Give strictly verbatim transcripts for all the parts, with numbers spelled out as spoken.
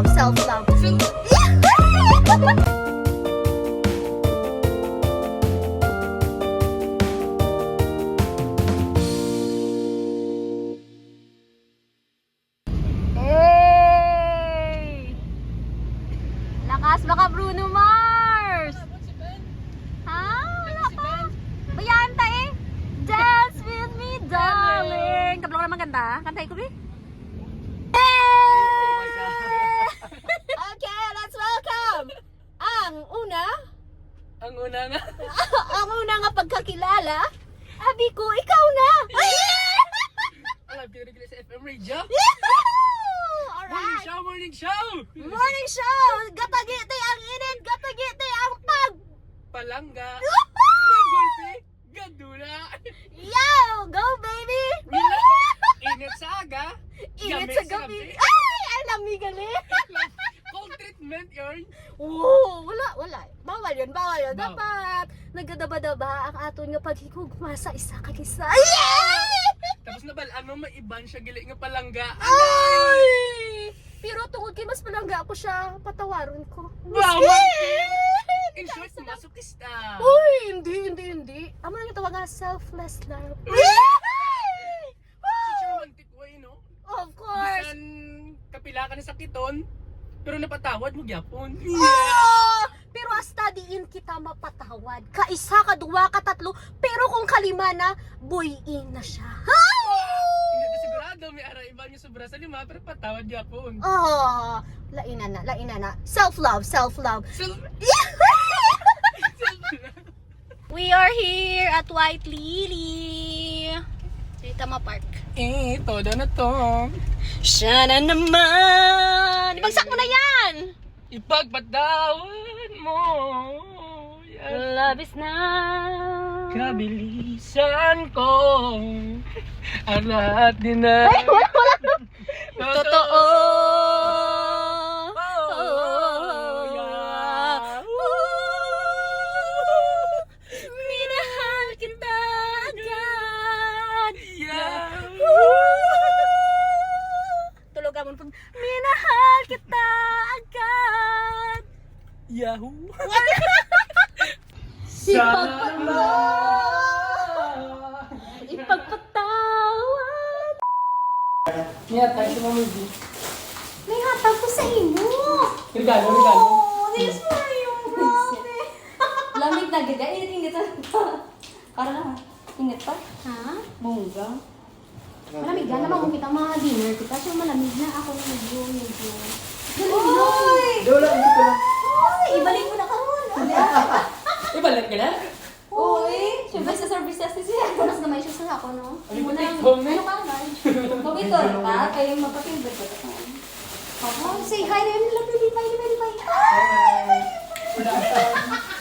Self-love. Hey! Lakas ba ka, Bruno Mars? Ha? Wala pa. Bayaan ta eh. Dance with me, darling. Kabalo ko naman kanta, ha? Kantahin ko, bi. Okay, let's welcome ang una. Ang una nga. Ang una nga pagkakilala. Abi ko, ikaw na. Alam ko na sa F M radio. Yahoo! Morning Alright. show, morning show! Morning show! Gatagiti ang init, gatagiti ang pag Palangga. Woohoo! Nagulpi. Gadula. Yo! Go, baby! Init sa aga. Init Lamig sa sa gabi. gabi. Ay! Ay, lamig gali. Cold treatment yun. Oo, wala, wala. Bawal yun, bawal yun. Bawal. Dapat nagdadaba-daba ang aton nga paghigugma sa isa kag isa. Ay! Tapos nabal-an mo, may iban siya gali nga palangga. Ay! Pero tungod kay mas palangga ako siya, patawaron ko. Wow, Miski! Martin! In short, masokista. Uy, hindi, hindi, hindi. Amo na yung tawag nga selfless love. Such a romantic way, no? Of course. Bisan kapila ka na sakiton, pero napatawad mo gyapon. Oh! Pero hasta diin kita mapatawad. Kaisa, ka duwa, ka tatlo, pero kung kalima na, boy-ing na siya. Hindi ko sigurado, may ara iba nga sobra sa lima, pero patawad gyapon. Oh, lain na na, lain na na. Self-love, self-love. Self- We are here at White Lily. Dito ma park. Eh, todo na to. Siya na naman! Ibagsak mo na yan! Ipagpatawad mo yan. Labis na. Kabilisan ko. Ang lahat din na. Ay, wala, wala. Totoo. Totoo. Oh, yeah. Minahal kita agad. Yeah. Tulogan mo pag minahal kita agad. Yahoo! Ipagpatawad. Ipagpatawad. Niya, tayo sa mga movie. May hatag ko sa imo. Regalo, regalo. Oh, thanks for you. Grabe. Lamig na gid. Ay, init, init. Para na. Init pa. Ha? Bongga. Malamig na naman kung kita mga dinner kita. So, malamig na. Ako na medyo, medyo. Dali, Oy! Dala, dito lang. Oy! Ibalik mo na karon. Ibalik ka na? Oo, eh. Siyempre, sa services ni siya. Mas gamay siya sa ako, no? Ano Imo ba na. Take home, eh? Ano ka, Marge? Pag-ito, pa, kayo magpa-favorite ko. Ako, say hi na yun. Lipay, lipay, lipay, lipay. Hi!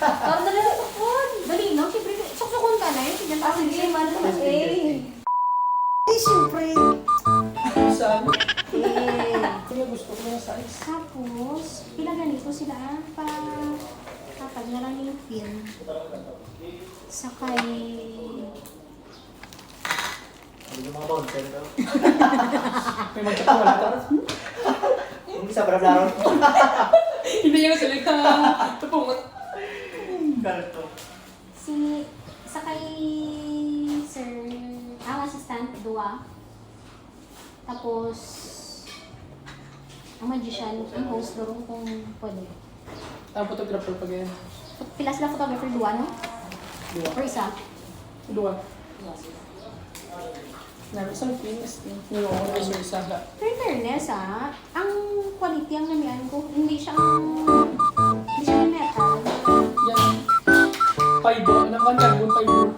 Parang dali na sukon. Dali, no? Siyempre, suksukon ka na yun. Sige, Ah, sige, sige. Man, eh. Eh, siyempre. Saan? Eh. Kaya gusto ko yung size. Tapos, pila ganito sila, ah, pa, kapag na lang yung pin. Sakay. Ano yung mga bouncer daw? May magkakaroon ka. Hindi sa bra-bra ron. Hindi niya masalita. Tapungot. Kalto. Si, sa kay Sir, ang assistant, duwa. Tapos, ang magician, ang host, doon kung pwede. Ang photographer pa ganyan. Pila sila photographer? Duwa, no? Duwa. Or isa? Duwa. Nami sa Philippines, eh. Yung ako na isa-isa ka. Pero in fairness, ah, ang quality ang namian ko, hindi siya ang, hindi siya yung metal. Yan. Fiber, ano ka, carbon fiber.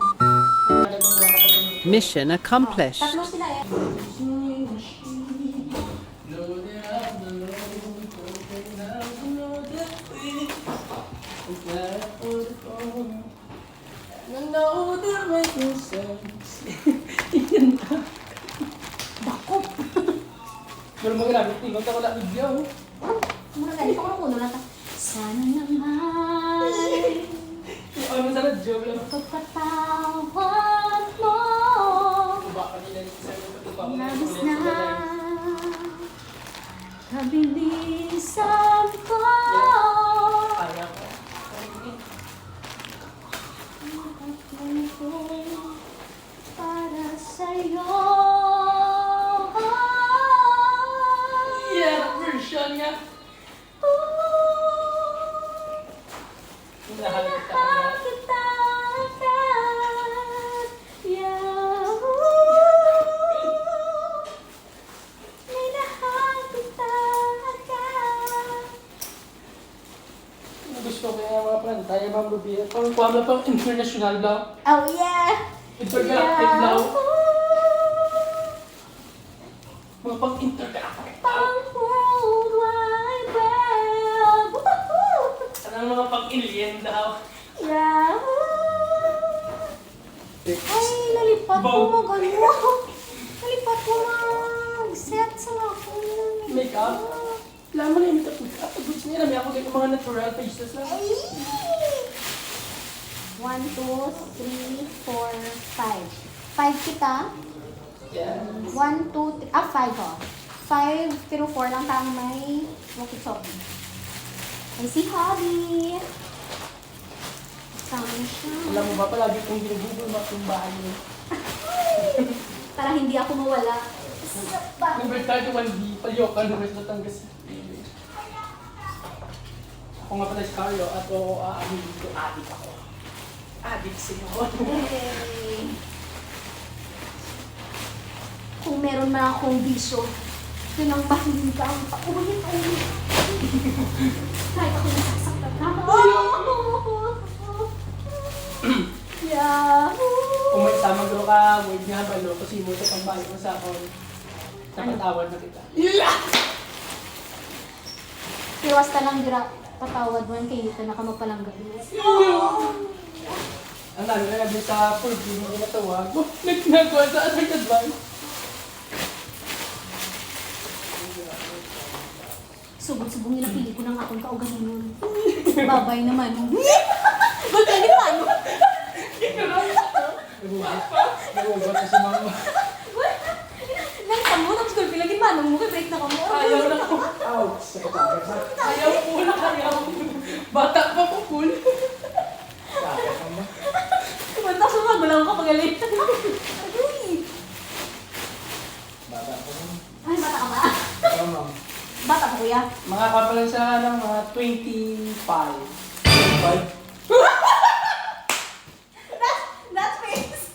Mission accomplished. Tatlo sila eh. Another way to sex. Dakop. Pero mo ginamit, di ba? Wala video. Mura gani, pakarukuno na ta. Sana naman. Ano sa radyo? Pagpatawad mo. Ba, kanina, sa Labis na. Kabilis. Sample. Kaya ko. Para sa'yo. Yeah, version nga. Ooh, minahal kita. Minahal kita agad. Yeah. Ooh, minahal kita agad. Ang gusto ko yung mga kanta, yung mga movie, pang kuha mo pang international daw. Oh, yeah. Intergalactic daw. Mga pang intergalactic daw. Pang worldwide web. Woohoo! Ano ang mga pang alien daw? Yeah. Ay, nalipat ko mag-ano. Nalipat ko mag-set sa akong makeup. Wala mo na yung makeup, makeup. Ang goods nila, may ako din yung mga natural faces lang. Ay! One, two, three, four, five. Five kita. Yes. One, two, three, ah, five, oh. Five, pero four lang tayo may walkie-talkie. Ay, si Hubby. Kasama siya. Alam mo ba, palagi kong ginugugol map yung bahay niya. Para hindi ako mawala. Number thirty-one B, Palyokan, West Batangas. Ako nga pala si Carlo at oo, aamin ko, adik ako. Adik sa'yo. Yay! Kung meron man akong bisyo, yun ang mahilig ka ang paulit-ulit. Kahit ako nasasaktan na. Yahoo! Kung may tama daw ka, wait nga, balo, kasi mo sa pambayo mo sa akon. Napatawad na kita. Pero hasta lang dira, patawad man kay hindi ka na ka magpalangga. Ang ano na din sa food, hindi mo ginatawag. Nag-, nagkuha sa other advice. Sugod-subong nila pili ko ng akong kaugalingon. Babay naman. Gulpi ni Manong. Nagugot. Nagugot na si mama. Nang kamo, tapos gulpi lagi Manong mo, kay break na kamo. Ayaw na ko. Ouch! Sakit ang basa. Ayaw, Paul. Ayaw. Bata pa ko, Paul. Sakit ang basa. Kumanta sa mga gulang ko, magaling. Agoy. Bata pa ko. Ay, bata ka ba? Bata, ma'am. Bata pa, kuya. Mga kapalan sa, ano, mga twenty-five. Twenty-five? That's, that's face.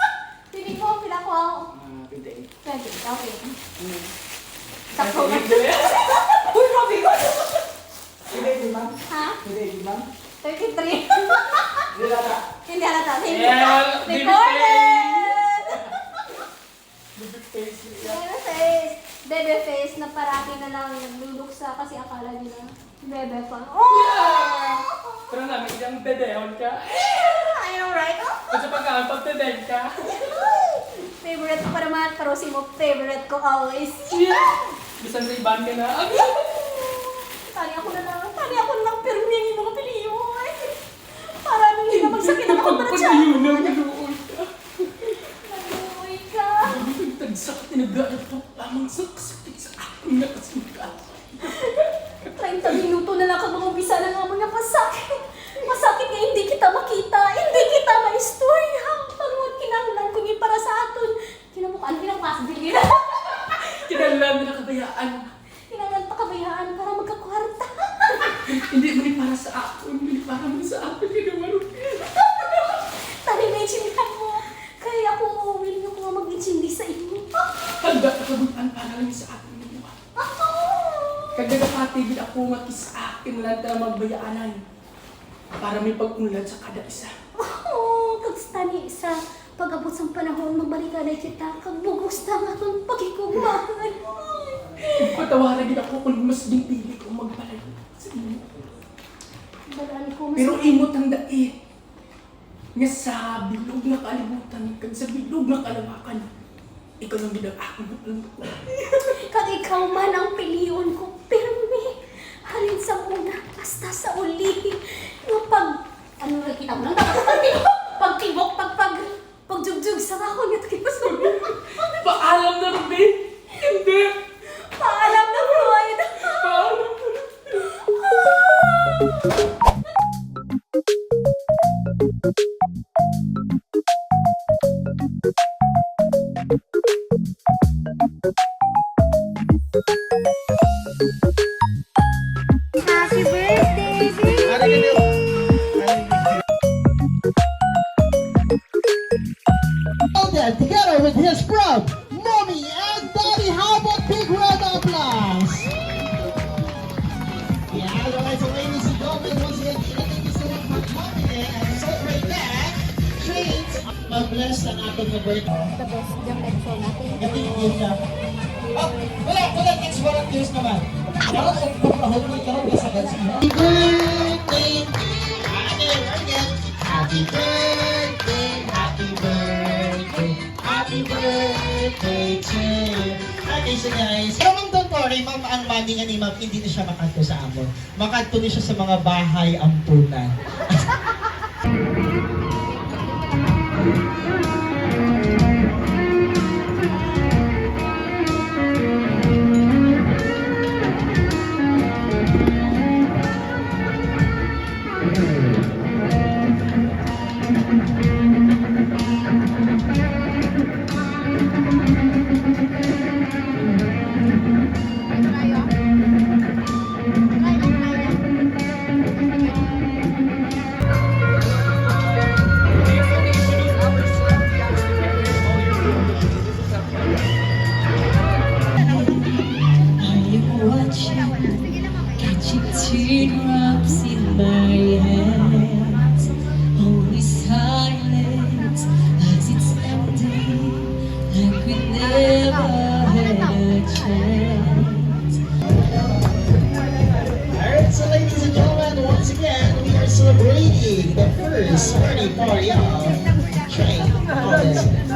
Feeling ko, pila ko ako? Ah, twenty-eight. Twenty-eight, okay. Mm. Sakto na. Twenty-eight din. Uy, grabe ko. Twenty-eight din, ma'am? Ha? Twenty-eight din, ma'am? Thirty-three. Hindi halata. Hindi halata. Thank you. Yeah, recorded! Baby face, yeah. Baby face. Baby face na parati na lang nagluluksa kasi akala nila bebe pa. Oh! Yeah! Pero namin, yung bebehon ka. I know, right? Oh! Kung sa pagkaon, pag beben ka. Favorite ko pa naman, pero si mo, favorite ko always. Yeah! Bisan sa iban ka na. Tani ako na lang, tani ako na lang, pero niya yung mga piliyo. Para nung hindi na magsakit ang akong bratsa. Pagpadayon na, maluoy ka. Maluoy ka. Sabi ko, tagsa ka, tinagaan ko lamang sa kasakit sa akong nakasungka. Treinta minuto na lang kag mag-umpisa na nga mo nga pasakit. Masakit nga hindi kita makita, hindi kita maistorya. Tungod kinahanglan ko ni para sa aton kinabukasan, kinapasok din nila. Kinahanglan na kabayaan. Kinahanglan pakabayaan para magkakwarta. Hindi man ni para sa akon, hindi para man sa akon, kay naman. Tani, naintindihan mo. Kaya ako, willing ako nga mag-intindi sa imo. Handa ka kabutan para lang sa akon ni mo. Ako! Kag nagapati gid ako nga kis-a kinahanglan ta magbayaanan. Para may pag-unlad sa kada isa. Oh, kag sa tani sa pag-abot sang panahon, magbalikanay kita, kag bugos ta ang aton paghigugmahan. Patawara gid ako kung mas ginpili ko magbalayo sa imo. Balaan ko, mas Pero imo tandai nga sa bilog nga kalibutan kag sa bilog nga kalawakan, ikaw lang gid ang akon. Kag ikaw man ang pilion ko, pirmi. Halin sa una, hasta sa uli. Nga pag, ano, nakita mo lang, dapat pagtibok, pagtibok, pag, pag, pagjugjug sa akon nga tagipusoon. Paalam na, Ruby. Hindi. Paalam na, Floyd. Paalam na, Ruby. Happy birthday, baby! Together with his proud mommy and daddy, how about big round of applause? Yeah, all right, so ladies and gentlemen, once again, thank you so much for coming in and celebrate that. Treats. Mag-bless ang aton nga birthday. The best yung episode natin. Happy birthday. Oh, wala, wala, next volunteers naman. Karon, oh, oh, oh, oh, karon, karon, karon, karon. Happy birthday! Ah, okay, very good. Happy birthday, happy birthday, happy birthday to you. Okay, so guys, so, Ma'am, don't worry, ma'am, ang mami nga ni ma'am, hindi na siya makanto sa amon. Makadto ni siya sa mga bahay ampunan. I am watching, catching teardrops in my hands. Only silence as it's ending, like we never had a chance. Alright, so ladies and gentlemen, once again, we are celebrating the first party party of Train Holiday.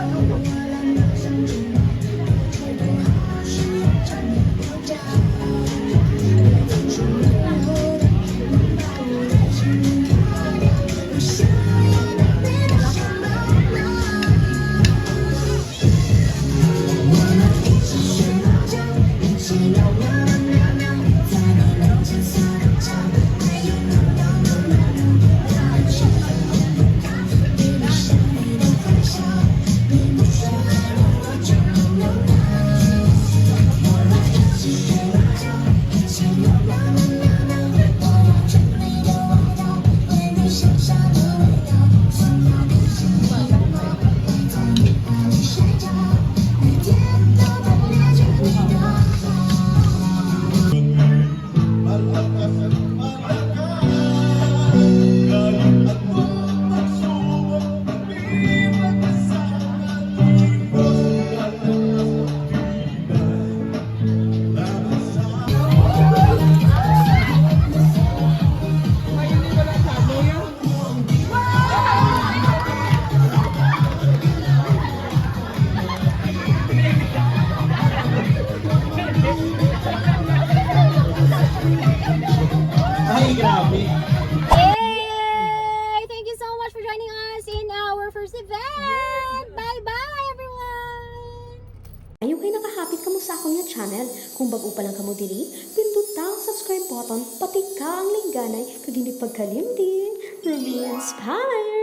Ay, grabe. Yay! Thank you so much for joining us in our first event. Bye-bye, everyone! Ayaw kay nakahapit kamo sa akon nga channel. Kung bag-o pa lang kamo diri, pinduta ang subscribe button, patika ang lingganay, kag hindi pagkalimti, Ruby Inspire!